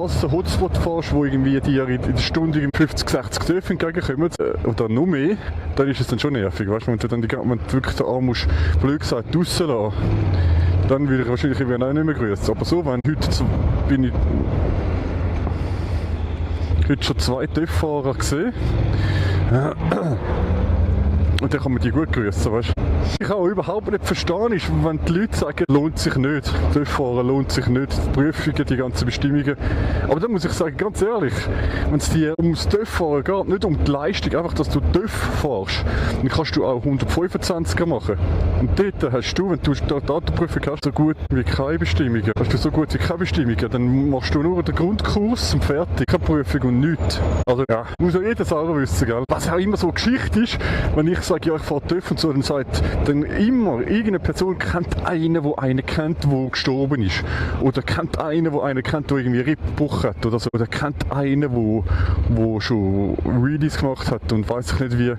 Als du einen Hotspot fährst, wo irgendwie dir in der Stunde 50, 60 Töpfe entgegenkommen, oder noch mehr, dann ist es dann schon nervig, weißt du, wenn du dann wenn du wirklich den Arm musst, blöd gesagt, rauslassen, dann würde ich wahrscheinlich auch nicht mehr grüßen. Aber so, wenn heute bin ich heute schon 2 Töpffahrer gesehen, und dann kann man die gut grüßen, weißt du. Ich auch überhaupt nicht verstehen, ist, wenn die Leute sagen, lohnt sich nicht, TÜV-Fahren lohnt sich nicht, die Prüfungen, die ganzen Bestimmungen. Aber da muss ich sagen, ganz ehrlich, wenn es dir ums TÜV-Fahren geht, nicht um die Leistung, einfach, dass du TÜV fährst, dann kannst du auch 125er machen. Und dort hast du, wenn du eine Datenprüfung hast, so gut wie keine Bestimmungen. Hast du so gut wie keine Bestimmungen, dann machst du nur den Grundkurs und fertig. Keine Prüfung und nichts. Also ja, muss ja jeder selber wissen, gell. Was auch immer so Geschichte ist, wenn ich sage, ja, ich fahre TÜV und so, dann sagt dann immer, irgendeine Person kennt einen, der einen kennt, der gestorben ist. Oder kennt einen, der einen kennt, der irgendwie Rippbruch hat oder so. Oder kennt einen, der schon Wheelies gemacht hat und weiss ich nicht wie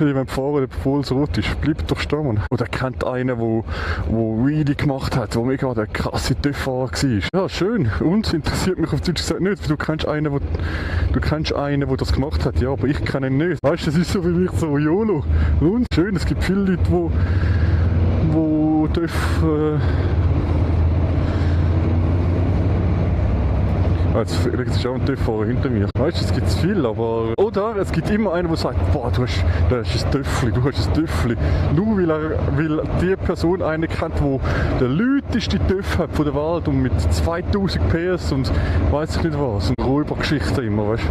jemand fahren, obwohl es rot ist. Bleibt doch stehen, Mann. Oder kennt einen, der Wheelie gemacht hat, der mega der krasse TÜV-Fahrer war. Ja, schön. Und interessiert mich auf Deutsch gesagt nicht. Du kennst einen, der das gemacht hat. Ja, aber ich kenne ihn nicht. Weißt du, das ist so wie mich so YOLO. Und schön, es gibt viele Leute, die TÜV jetzt ist auch ein TÜV-Fahrer hinter mir. Weißt du, es gibt viel, aber... Oder es gibt immer einen, der sagt, boah, du hast ein Töffli. Nur weil die Person einen kennt, der der lauteste TÜV hat von der Welt und mit 2000 PS und weiss ich nicht was. Und Räubergeschichten immer, weißt du.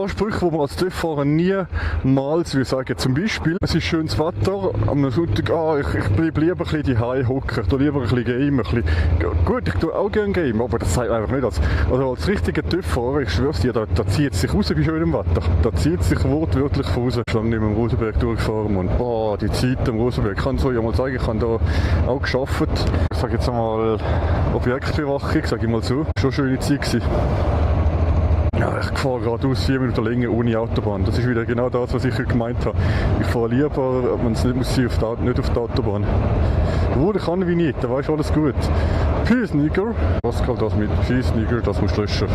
Sprüche, die man als TÜV-Fahrer niemals will sagen. Zum Beispiel, es ist schönes Wetter, am Sonntag, ich bleibe lieber ein bisschen daheim hocken, ich tue lieber ein bisschen Game. Gut, ich tue auch gerne Game, aber das sagt einfach nicht. Also als richtiger TÜV-Fahrer, ich schwör's dir, da zieht es sich raus bei schönem Wetter. Da zieht es sich wortwörtlich raus. Ich bin lange nicht mehr im Rosenberg durchgefahren und die Zeit am Rosenberg. Ich kann so ja mal sagen, ich habe da auch gearbeitet. Ich sage jetzt einmal Objektbewachung, sage ich mal so. Schon eine schöne Zeit gewesen. Ja, ich fahre geradeaus 4 Minuten länger ohne Autobahn. Das ist wieder genau das, was ich gemeint habe. Ich fahre lieber, wenn es nicht muss sein, nicht auf die Autobahn. Obwohl, ich kann wie nicht, da weißt du, alles gut. Peace, Nigger. Was kann das mit Peace, Nigger? Das musst du löschen.